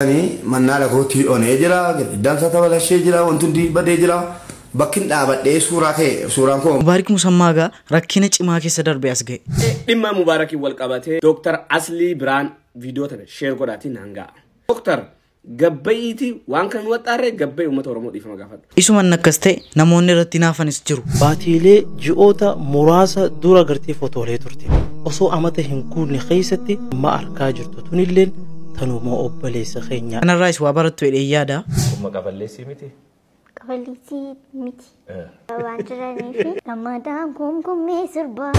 Mannaa lakootii onee jira, girgiddaan isaa tabalashee jira, wanti hundi badee jira. Bakki hin dhaabadhee suuraa ka'e suuraan koo. Mubaarik Musammaa egaa rakkina cimaa keessa darbee as ga'e. Dhimma Mubaarakiin wal qabatee Dooktar Aslii Biraan viidiyoo tana sheer godhaatiin naan ga'a. Dooktar gabba'iiti waan kan waxxaarree gabba'i uummata Oromoo dhiifama gaafadhu. Isuman akkas ta'e namoonni irratti naafanis jiru. Baatiilee ji'oota muraasa dura gartee fotoolee turte. Osoo amata hin guunne keessatti amma argaa jirtu tunilleen tanuma obboleessa keenya. Kanarraas waa barattu jedhee yaada. Kun maqaa balleessii miti? Qaballiisii miti. Waan jiraniif gammadaan kumkummee sirbaa.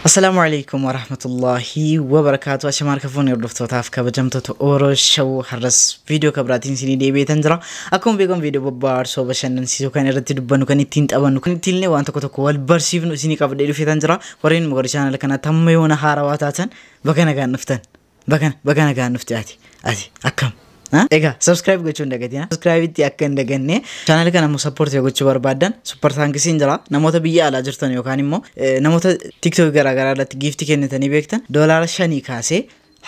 Assalaamu alaikum warahmatullahi wabarakaatu. Ashamaa harka fuunee hordoftootaaf kabajamtoota Oro Show har'as viidiyoo kabiraatiin isinii deebi'eetan jira. Akkuma beekamu viidiyoo bobbaarsoo bashannansiisoo kan irratti dubbannu kan ittiin taphannu kan ittiin illee waan tokko tokko wal barsiifnu isinii qabadhee dhufeetan jira. Warreen gara chaanala kanaatti hamma yoona haarawaa taatan baga nagaan dhuftan. Baga nagaan dhufte ati. Ati akkam? Egaa subscribe gochuu hin dagatina. Subscribe itti akka hin daganne chaanala kana immoo support yoo gochuu barbaaddan super thanksiin jira. Namoota biyya alaa jirtan yookaan immoo namoota TikTok garaagaraa irratti giiftii kennitanii beektan $5 kaasee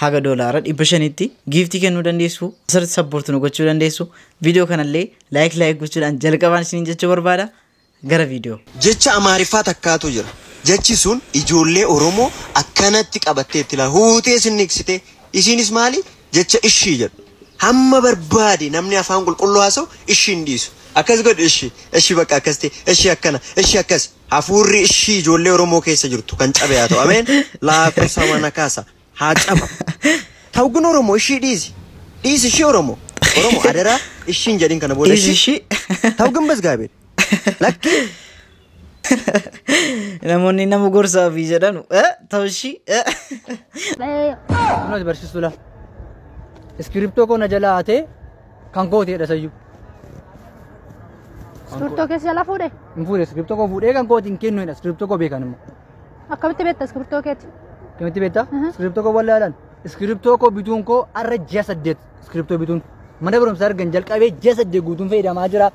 haga $500tti giiftii kennuu dandeessu. Asirratti support nu gochuu dandeessu. Viidiyoo kanallee like like gochuudhaan jalqabaan isiniin jechuu barbaada. Gara viidiyoo. Jecha Amaariffaa takkaatu jira. Jechi sun ijoollee Oromoo akkanatti qabattee itti ilaalu. Huutee sinniqsitee isinis maali? Jecha ishii jedhu. Hamma barbaade namni afaan qulqulluu haasa'u ishii hin dhiisu. Akkas godhu ishii, ishii bakka akkas ta'e, ishii akkana, ishii akkas. Hafuurri ishii ijoollee Oromoo keessa jirtu kan cabe haa ta'u. Ameen. Laakkoofsa mana kaasa. Haa cabu. Ta'u kun Oromoo ishii dhiisi. Dhiisi ishii Oromoo. Oromoo adaraa ishiin jedhin kana booda Dhiisi ishii. ishii. Ta'u kun basgaabee. Lakki. Namoonni nama gorsaa fi jedhanu ta'u ishii. Kunis barsiistuu laa. Iskiriptoo koo na jalaa hatee kan koo ta'edha sayyuu. Iskiriptoo keessa jalaa fuudhe? Hin fuudhe, iskiriptoo koo fuudhee kan kootiin kennu jedha. Iskiriptoo koo beekan immoo. Akkamitti beekta iskiriptoo keeti? Akkamitti beekta? Iskiriptoo koo wallaalaan. Iskiriptoo koo bituun koo har'a ji'a 8 iskiriptoo bituun. Mana barumsaa argan jalqabee ji'a 8 guutuun fayyadamaa jira.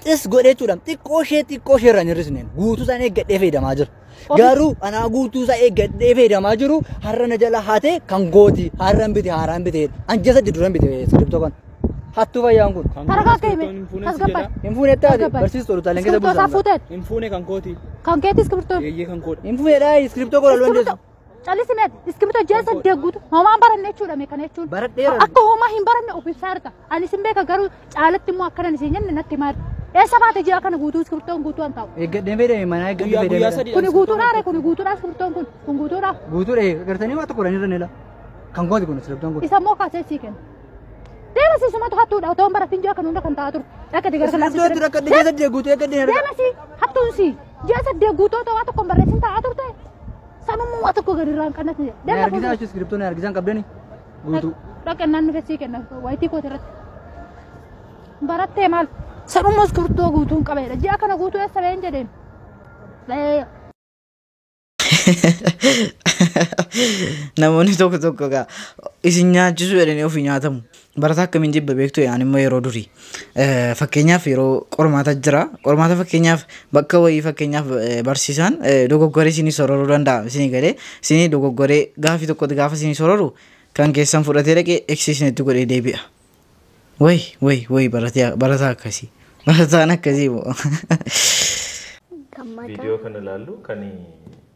Xis godhee jechuudha. Xiqqoo ishee irraa hin hir'isneen guutuu isaan eeggadhee fayyadamaa jira. Garuu anaa guutuu isaa eeggadhee fayyadamaa jiru har'a na jala hatee kan kooti har'aan bite haaraan bite. An ji'a 8 duraan bite iskiriptoo kana. Hattuu fayyaan kun. Taragaagga hime. Tasgabbaa'e. Hin fuune taate barsiistuu taaleen keessa Iskiriptoo isaa buusan. fuuteet? Hin fuune kan kooti. Kan keeti iskiriptoo? Eeyyee kan koodha. Hin fuune dhaa iskiriptoo koo laluu dandeessu. Callisi meeti. Iskiriptoo ji'a 8 guutuu homaa hin baranne jechuudha mee kana jechuun. Baradheera. Akka homaa hin baranne of ibsaa jirta. Ani sin beeka garuu caalatti immoo akkanan isin jenne natti himaa jirta. Eessa baate ji'a kana guutuu iskiriptoon guutuu an taa'u? Eeggadheen fayyadame manaa eeggadhee Guyyaa guyyaa fayyadame. sadii. Kuni guutuudhaa ree kuni guutuudhaa iskiriptoon kun kun guutuudhaa. Guutuu dhee gartanii waa tokko irra ni la. Kan kooti kun iskiriptoon kun. Isa immoo kaasee sii kenna. Deema sii sumatu hattuudha otoo hin baratin ji'a kana hunda kan taa'aa turte. Dhaqati gara kilaasii Iskiriptoo itti rakkadhe ji'a 8 guutuu eeggadheen arga. Deema sii hattuun sii ji'a 8 guutuu otoo waa tokko hin barreessin taa'aa turte. Sanummoo waa tokko gadi irraa hin qannatne jedha. Na Deema argisaa fuuldura. jechuun iskiriptoo na argisaan qabdani. Guutuu. Dhaqannaan nufe sii kenna wayitii kooti irratti. Barattee maal? Sanummoo iskiriptoo guutuun qabeedha. Ji'a kana guutuu eessa ba'een jedheen. Namoonni tokko tokko egaa isin nyaachisuu jedhanii ofii nyaatamu. Barataa akkamiin jibba beektu yaan immoo yeroo durii. Fakkeenyaaf yeroo qormaata jira. Qormaata fakkeenyaaf bakka wayii fakkeenyaaf barsiisaan dogoggoree isinii sororuu danda'a. Isinii galee isinii dogoggoree gaafii tokkotti gaafa isinii sororu kan keessan fudhatee dhaqee eksi isinitti godhee deebi'a. Wayi wayi wayi barataa akkasii. Barataan akkasii moo. Gammadaan. Viidiyoo kana ilaallu kan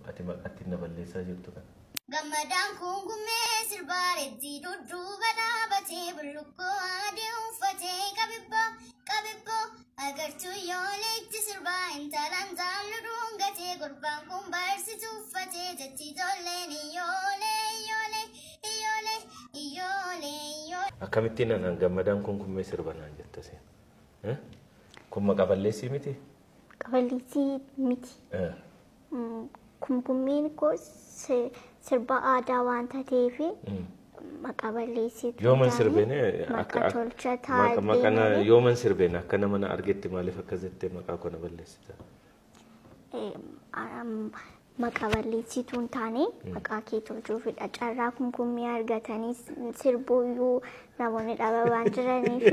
ati maqaatti na balleessaa jirtu kana. Gammadaan kumkummee sirbaaretti dudduuba dhaabatee bullukkoo adii uffatee qabibboo qabibboo agartuu yooleetti sirbaa intalaan taallu dhungatee gurbaan kun barsiisu uffatee jechi ijoolleen iyyoolee iyyoolee iyyoolee iyyoolee iyyoolee. Akkamittiin anaan gammadaan kumkummee sirba naan jetta seen? Kun maqaa balleessii miti? Qaballiisii miti. Kumkummeen koo sirba aadaa waan ta'eef maqaa balleessitu. Yooman sirbeen Maqaa tolcha taa'ee maqaa yooman sirbeen akka nama na argetti maaliif akkas jettee maqaa koo na balleessita? Maqaa balleessituu hin taane maqaa kee tolchuufidha. Carraa kumkummee argatanii sirbuuyyuu namoonni dhaba waan jiraniif.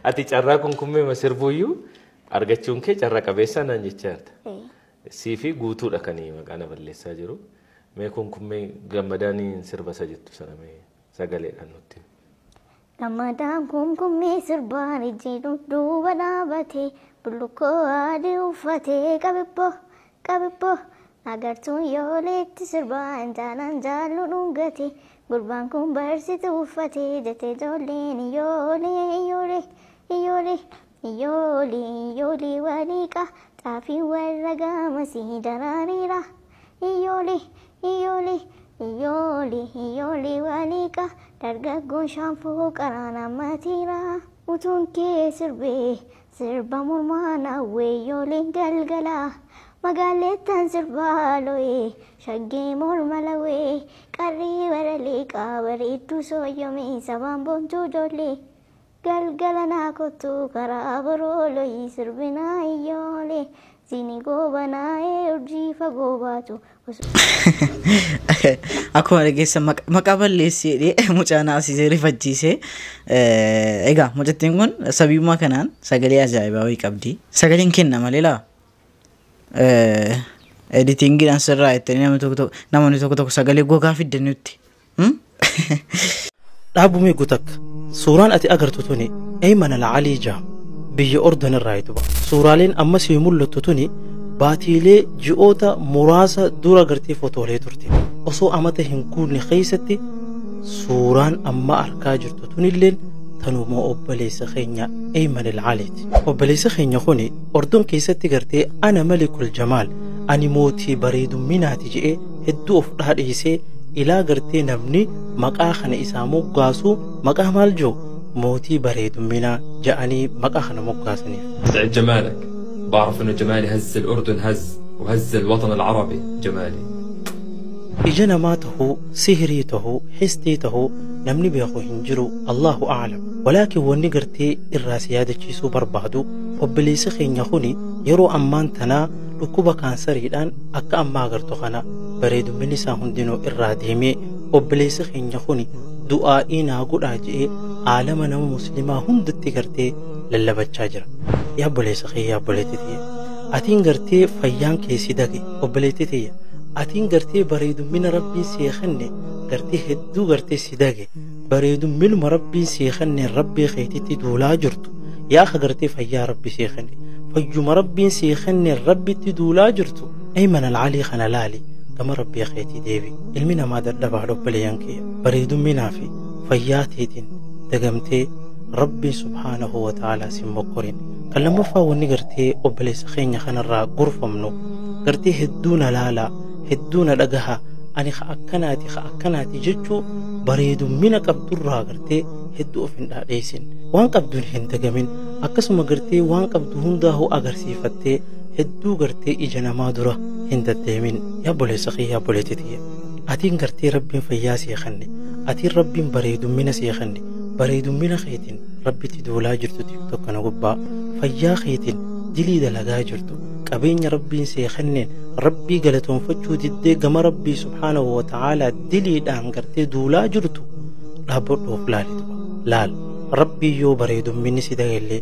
Ati carraa kumkummee sirbuuyyuu argachuun kee carraa qabeessaa naan jechaa jirta. Sii fi guutuudha kan maqaa na balleessaa jiru. Mee kunkummee gammadaanii sirba isa jettu sana mee sagaleedhaan nutti. Gammadaan kumkummee sirbaan ijji dudduuba dhaabatee bullukkoo adii uffatee qabibboo qabibboo agartuun yooleetti sirbaan jaalaan jaallu dhungate gurbaan kun barsitu uffatee jette ijoolleen iyyoolee iyyoolee iyyoolee iyyoolee iyyoolee waliiqa xaafii warra gaamasii daraareera iyyoolee iyyoolee iyyoolee iyyoolee waliiqa dargaggoon shaanfoo qaraan ammatiira utuun kee sirbee sirba mormaan hawwee iyyooleen galgalaa magaalettan sirbaa lo'ee shaggee morma lawee qarree baralee qaabareedduu sooyyomee sabaan boontuu ijoollee galgala naa kottu karaa boroo lo'ii sirbinaa iyyoolee siinii goobanaa'ee urjii fagoo baatu. Akkuma dhageessan maqaa balleessee mucaa naasisee rifachiisee. Egaa mucattiin kun sabiyummaa kanaan sagalee ajaa'ibaa wayii qabdi. Sagaleen kenna malee laa. Editingiidhaan sirraa jettanii namni tokko tokko namoonni tokko tokko sagalee gogaa fiddan nutti. Dhaabumee gutakka suuraan ati agartu tuni Ayman Alcalii Jaam biyya Ordon irraa ba'a. Suuraaleen ammas yoo mul'attu tuni baatiilee ji'oota muraasa dura gartee fotoolee turte. Osoo amata hin guunne keessatti suuraan amma arkaa jirtu tunilleen tanuma obboleessa keenya Ayman Alcaliiti. Obboleessa keenya kuni Ordon keessatti gartee ana malikul jamaal ani mootii bareedumminaati je'ee hedduu of dhaadheessee ilaa gartee namni maqaa kana isaa moggaasu maqaa maal jiru mootii bareedumminaa ja'anii maqaa kana moggaasaniif. سعد جمالك بعرف انه جمالي هز الاردن هز وهز الوطن العربي جمالي. Ija namaa tahuu, sihirii tahuu, histii tahuu namni beeku hin jiru, Allahu a'lam. Walaakin wanni gartee irraa si yaadachiisuu barbaadu obboleessi keenya kuni yeroo ammaan tanaa dhukkuba kaansariidhaan akka ammaa agartu kana bareedumminni isaa hundinuu irraa deemee obboleessi keenya kuni du'aa'ii naa godhaa je'ee aalama nama muslimaa hundatti gartee lallabachaa jira. Yaa obboleessa kiyya, yaa obboleettii tiyya. Atiin gartee fayyaan keessi dage obboleettii tiyya. Atiin gartee bareedummina rabbiin sii kenne gartee hedduu gartee si dage bareedumminuma rabbiin sii kenne rabbii keetitti duulaa jirtu yaa ka gartee fayyaa rabbi sii kenne fayyuma rabbiin sii kenne rabbitti duulaa jirtu. Ayman Alcalii kana laali gama rabbii keetii deebi. Ilmi namaa dadhabaa obboleeyyan kiyya bareedumminaa fi fayyaa teetiin dagamtee rabbiin subhaanahu wa ta'aalaa sin mokkorin. Kan lammaffaa wanni gartee obboleessa keenya kanarraa gorfamnu gartee hedduu na laalaa hedduu na dhagaha ani ka akkanaati ka akkanaati jechuu bareedummina qabdurraa gartee hedduu of hin dhaadheessin waan qabduun hin dagamin akkasuma gartee waan qabdu hundaa'uu agarsiifattee hedduu gartee ija namaa dura hin deddeemin. Yaa obboleessa kiyya, yaa obboleettii tiyya, atiin gartee rabbiin fayyaa sii kenne, atiin rabbiin bareedummina sii kenne, bareedummina keetiin rabbitti duulaa jirtu TikTok kana gubbaa fayyaa keetiin dilii dalagaa jirtu qabeenya rabbiin sii kenneen rabbii galatoonfachuu diddee gama rabbii subhaanahu wa ta'aalaa diliidhaan gartee duulaa jirtu dhaabbadhu of laalitu laal. Rabbii yoo bareedumminni si dagallee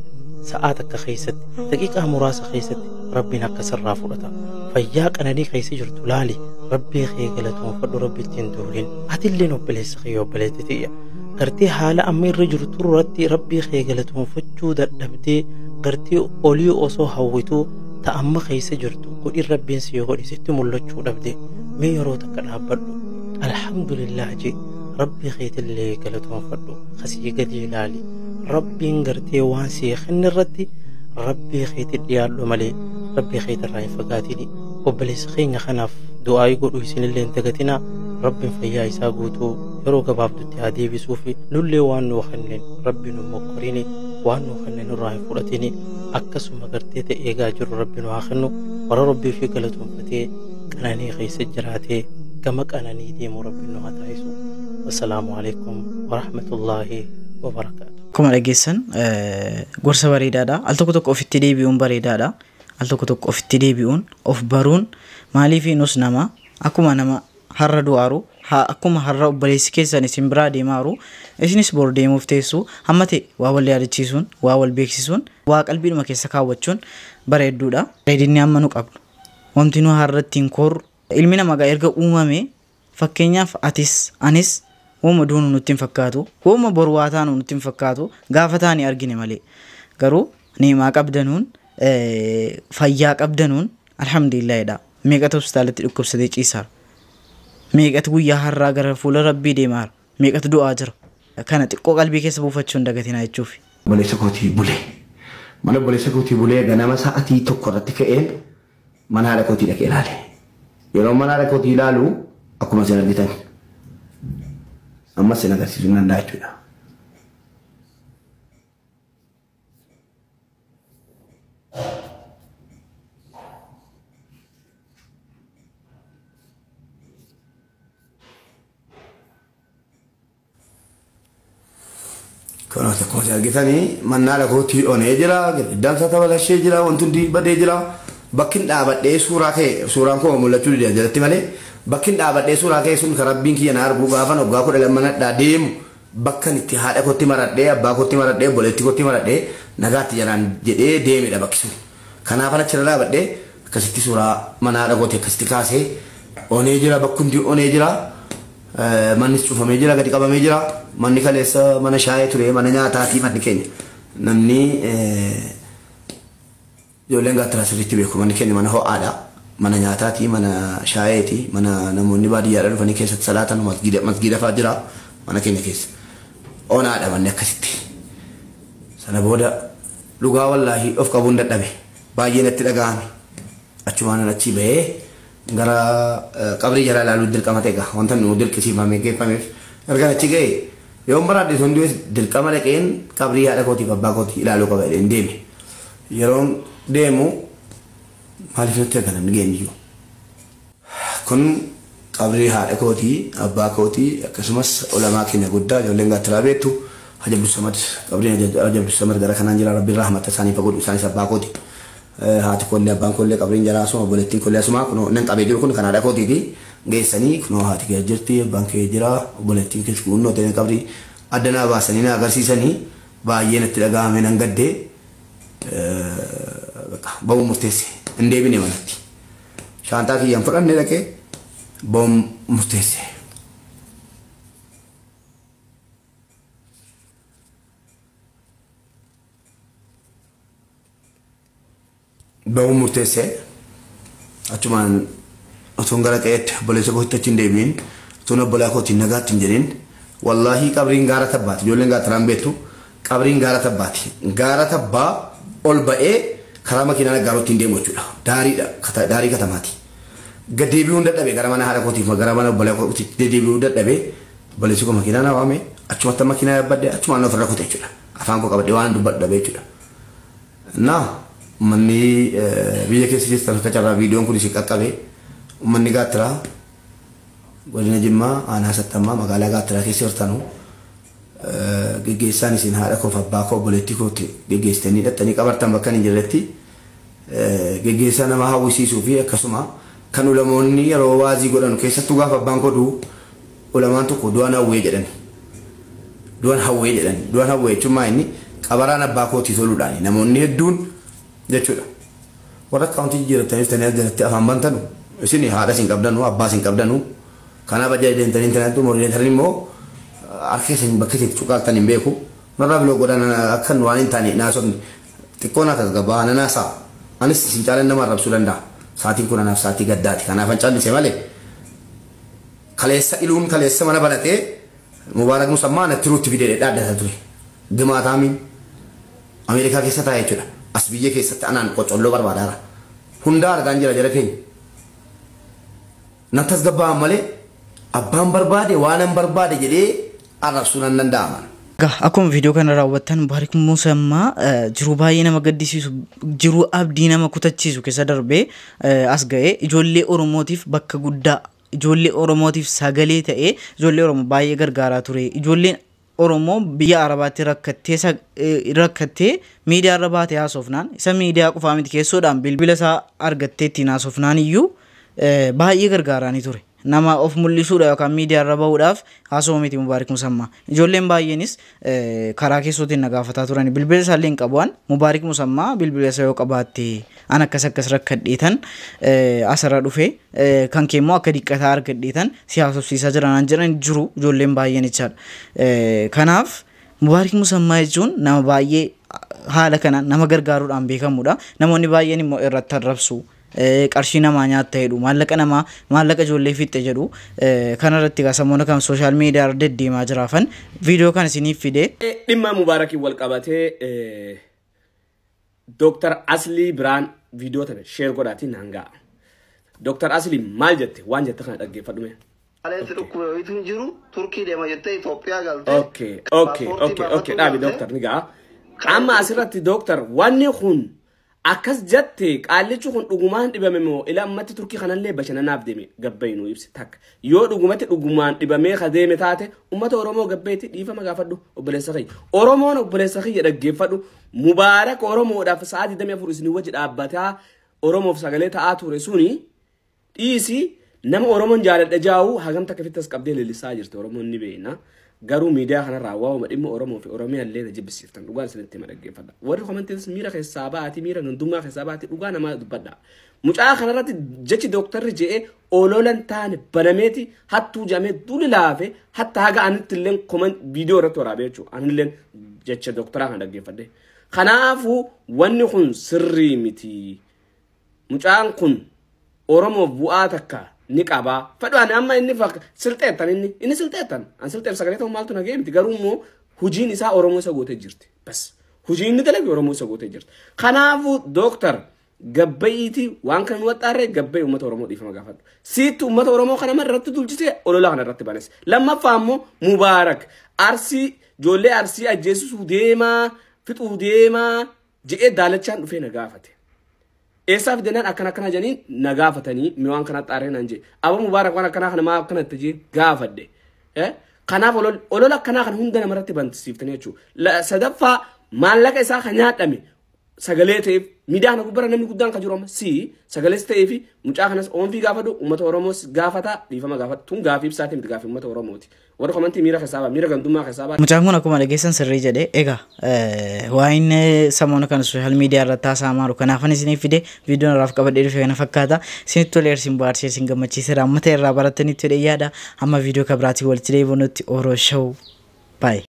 sa'aa takka keessatti daqiiqaa muraasa keessatti rabbiin akka sirraa fudhata. Fayyaa qananii keessa jirtu laali rabbii kee galatoonfadhu rabbitti hin duulin. Atilleen obboleessa kee obboleetti tiyya gartee haala amma irra jirtu irratti rabbii kee galatoonfachuu dadhabdee gartee olii osoo hawwituu ta amma keessa jirtu godhin rabbiin si godhi sitti mul'achuu dhabde mee yeroo takka dhaabbadhu alhamdulillah jee rabbii keetillee galatoonfadhu kasii gadi ilaali rabbiin gartee waan sii kenne irratti rabbii keetti dhiyaadhu malee rabbii keetirraa hin fagaatini. Obboleessa keenya kanaaf du'aayii godhu isinillee hin dagatinaa. Rabbiin fayyaa isaa guutuu yeroo gabaabdutti haa deebisuu fi nullee waan nuu kenneen rabbi nu mokkorini waan nuu kenneen nurraa hin fudhatini akkasuma gartee ta'e eegaa jiru rabbi nu haa kennu warra rabbii fi galatoonfatee qananii keessa jiraatee gama qananii deemu rabbi nu haa taasisu. Wassalaamu alaikum warahmatullaahi wabarakaatu. Akkuma dhageessan gorsa bareedaadha. Al tokko tokko ofitti deebi'uun bareedaadha. Al tokko tokko ofitti deebi'uun of baruun maaliif nus nama akkuma nama har'a du'aaru akkuma har'a obboleessi keessan isin biraa deemaaru isinis bor deemuuf teessu hamma ta'e waa wal yaadachiisuun waa wal beeksisuun waa qalbiidhuma keessa kaawwachuun bareedduudha. Bareedinni amma nu qabnu wanti nu har'a ittiin korru ilmi namaa erga uumame Fakkeenyaaf atis anis uuma duunu nutti hin fakkaatu, uuma boru waa taanu nutti hin fakkaatu, gaafa taane argine malee. Garuu ni'imaa qabdanuun, fayyaa qabdanuun alhamdulillaahidha. Meeqatu hospitaalatti dhukkubsatee ciisaara? Meeqatu guyyaa har'aa gara fuula Rabbii deemaara? Meeqatu du'aa jira? Kana xiqqoo qalbii keessa buufachuu hin dagatinaa jechuufi. Obboleessa kootii bulee. Mana obboleessa kootii bulee ganama sa'atii 1 irratti ka'een mana haadha kootii dhaqee ilaale. Yeroo mana haadha kootii ilaalu akkuma isin argitan ammas isin agarsiisuu hin danda'a jechuudha. Kunuun akkuma isin argitanii manni haadha kootii onee jira, girgiddaan isaa tabalashee jira, wanti hundi badee jira. Bakki hin dhaabadhee suuraa ka'e, suuraan koo mul'achuu dide jalatti malee bakki hin dhaabadhee suuraa ka'e sun kan Rabbiin kiyya na arguu gaafan waggaa 12 nadhaa deemu bakka itti haadha kootti maradhee, abbaa kootti maradhee, obboleettii kootti maradhee nagaatti jalaan jedhee deemedha bakki sun. Kanaaf achirra dhaabadhee akkasitti suuraa mana haadha kootii akkasitti kaasee onee jira, bakki hundi onee jira. Mannis cufamee jira, gadi qabamee jira. Manni kaleessa mana shaayee ture, mana nyaataatii manni keenya. Namni ijoolleen gaattiraa sirriitti beeku. Manni keenya mana ho'aadha. Mana nyaataatii, mana shaayeeti, mana namoonni baadiyyaadhaa dhufanii keessatti salaatan masgiida fa'aa jira mana keenya keessa. Onaadha manni akkasitti. Sana booda dhugaa wallaahi of qabuun dadhabe. Baay'ee natti dhaga'ame. Achumaan achii bahee gara qabrii jaraa ilaaluu dirqama ta'e egaa wanta nu dirqisiifamee geeffameef erga achi ga'e yoon baraadhe sun du'es dirqama dhaqeen qabrii haadha kootiif abbaa kootii ilaaluu qaba jedheen deeme. Yeroon deemu maaliif natti erga namni geenyu jiru. Kun qabrii haadha kootii abbaa kootii akkasumas olamaa keenya guddaa ijoolleen gaattiraa beektu Haji Abdulsamad qabriin Haji Abdulsamad gara kanaan jira Rabbiin rahmata isaaniif godhu isaanis abbaa kooti. Haati koollee abbaan koollee qabriin jaraa asuma obboleettiin koollee asuma kunoo nan qabee jiru kun kan haadha kootiiti geessanii kunoo haati kee jirti abbaan kee jira obboleettiin kees kunnoo ta'e qabrii adda naa baasanii na agarsiisanii baay'ee natti dhaga'ame nan gaddee ba'uu murteesse hin deebine manatti. Shaantaa kiyyaan fudhannee dhaqee ba'uu murteesse. Ba'uu murteesse achumaan otoon gara qe'eetti obboleessa kootti achi hin deebiin otoon obbolaa kootiin nagaatti hin jedhin wallaahii qabriin gaara tabbaati ijoolleen gaattiraan beektu qabriin gaara tabbaati gaara tabbaa ol ba'ee karaa makiinaa gaarootti hin deemu jechuudha daariidha daarii katamaati gad deebi'uun dadhabe gara mana haadha kootiif gara mana obbolaa kootiif deebi'uu dadhabe obboleessi koo makiinaa na waame achumatti makiinaa yaabbadde achumaan ofirra kute jechuudha afaan koo qabadhe waan dubbadhu dhabe jechuudha. Naa manni biyya keessa jirtan akka carraa viidiyoon kun isin qaqqabe uummanni gaattiraa godina Jimmaa aanaa Sattammaa magaalaa gaattiraa keessa jirtanu geggeessaan isin haadha koof abbaa koo obboleettii kootti geggeessitanii dhattanii qabartan bakka hin jirretti geggeessaa nama hawwisiisuu fi akkasuma kan ulamoonni yeroo waazii godhan keessattuu gaafa abbaan koo du'u ulamaan tokko du'an hawwee jedhan du'an hawwee jedhan du'an hawwee jechuun maa inni qabaraan abbaa kootii toluudhaan namoonni hedduun jechuudha. Warra akkaawuntii jijjiirrattanii dhuftanii as jalatti afaan bantanu isin haadha isin qabdanu abbaa isin qabdanu kanaaf ajaja deemtanii intarneetii morii deemtanii immoo harka isin bakka itti cuqaaltan hin beeku. Narraa biloo godhan akkan waan hin taane naasofni xiqqoo naa tasgabbaa na naasaa anis isin caalan nama arrabsuu danda'a. Saatiin kun anaaf saatii gaddaati kanaaf an callise malee kaleessa iluun kaleessa mana banatee Mubaarak Musammaa natti ruutti fidee dhaaddata ture. Gimaataamiin Ameerikaa keessa taa'e jechuudha. As biyya keessatti anaan qocolloo barbaadaara. Hundaa argaan jira jara keenya. Nan tasgabbaa'an malee abbaan barbaade waanan barbaade jedhee arrabsuu nan danda'ama. Egaa akkuma viidiyoo kana raawwattan Mubaarik Musammaa jiruu baay'ee nama gaddisiisu jiruu abdii nama kutachiisu keessa darbee as ga'ee ijoollee Oromootiif bakka guddaa ijoollee Oromootiif sagalee ta'ee ijoollee Oromoo baay'ee gargaaraa ture. Ijoolleen Oromoo biyya Arabaatti rakkattee miidiyaa irra baatee haasofnaan isa miidiyaa qofaa miti keessoodhaan bilbila isaa argattee ittiin haasofnaan iyyuu baay'ee gargaaraanii ture. Nama of mul'isuudha yookaan miidiyaa irra bahuudhaaf haasawaa miti Mubaarik Musammaa. Ijoolleen baay'eenis karaa keessootiin na gaafataa turan. Bilbila isaallee hin qabu waan Mubaarik Musammaa bilbila isa yoo qabaatte an akkas akkas rakkadheetan asirra dhufe kan kee immoo akka diqqataa argadheetan si haasofsiisaa jira naan jedhan jiru ijoolleen baay'een jechaadha. Kanaaf Mubaarik Musammaa jechuun nama baay'ee haala kana nama gargaaruudhaan beekamudha. Namoonni baay'een immoo irratti arrabsu. Qarshii namaa nyaatta jedhu, maallaqa namaa maallaqa ijoollee fixxe jedhu. Kanarratti egaa samoona kan sooshaal miidiyaa irra deddeemaa jiraafan viidiyoo kan isiniif fide. Dhimma Mubaarakiin wal qabatee Dooktar Aslii Biraan viidiyoo tana share godhaatiin naan ga'a. Dooktar Aslii maal jette? Waan jette kana dhaggeeffadhu mee. Aleessi dhukkube wayitu hin jiru Turkii deema jettee Itoophiyaa galtee. Okay, dhaabi dooktar ni ga'a. Amma asirratti dooktar wanni kun akkas jette qaallichi kun dhugumaan dhibame moo ila ammatti Turkii kanallee bashannanaaf deeme gabbayi nuu ibsi takka. Yoo dhugumatti dhugumaan dhibamee ka deeme taate uummata Oromoo gabbayitti dhiifama gaafadhu obboleessa kiyya. Oromoon obboleessa kiyya dhaggeeffadhu. Mubaarak Oromoodhaaf sa'aa 24 isin wajji dhaabbataa Oromoof sagalee ta'aa ture suni dhiisi nama Oromoon jaaladha jaa'u hagam takka fittas qabdee leellisaa jirti Oromoon ni beekna. Garuu miidiyaa kanarraa waa'uma dhimma Oromoo fi Oromiyaa illee na jibbisiiftan dhugaan isinitti hima dhaggeeffadha. Warri komantiinis miira keessaa ba'aati miira gandummaa keessaa ba'aati dhugaa namaa dubbadha. Mucaa kanarratti jechi dooktarri je'ee ololan taane banameeti hattuu jedhamee duli laafe hatta haga anitti illee koman viidiyoo irratti waraabee jechuudha. Anillee jecha dooktaraa kana dhaggeeffadhe. Kanaafuu wanni kun sirrii miti. Mucaan kun Oromoof bu'aa takka ni qaba. Fedhu ani amma inni silxeettan inni silxeettan. An silxeef sagalee ta'u maaltu nagee miti garuu immoo hojiin isaa Oromoo isa gootee jirti. Bas hojiin inni dalage Oromoo isa gootee jirti. Kanaafuu dooktar gabba'iiti waan kana nu waxxaarree gabba'i uummata Oromoo dhiifama gaafadhu. Siitti uummata Oromoo kana irratti dulchisee olola kana irratti banes. Lammaffaa immoo Mubaarak Arsii ijoollee Arsii ajjeesisuu deemaa fixuu deemaa je'ee daalachaan dhufee na gaafate. Eessaaf jennaan akkana akkana jedhanii na gaafatanii mi waan kana xaaree naan jee. Aba Mubaarak waan akkanaa kana maa akkana itti jee gaafadhe. Kanaaf olola akkanaa kana hunda namarratti bantisiiftanii jechuudha. Sadaffaa maallaqa isaa kan nyaadhame sagalee ta'eef miidiyaa kana gubbara namni guddaan kan jiru amma si sagalees ta'ee fi mucaa kanas oonfii gaafadhu uummata Oromoos gaafata dhiifama gaafadhu tun gaafii ibsaatii miti gaafii uummata Oromooti. Warri komantii miira keessaa ba'a miira gandummaa keessaa ba'a. Mucaan kun akkuma dhageessan sirrii jedhe egaa waa'in samoona kana sooshaal miidiyaa irratti haasa'amaa jiru kanaafan isiniif fide viidiyoon irraaf qabadhee dhufe kana fakkaata isinitti tolee isin bohaarsee isin gammachiiseera amma ta'e irraa barattanitti jedhee yaada amma viidiyoo kabiraatiin walitti deebinutti Oro Show baay'ee.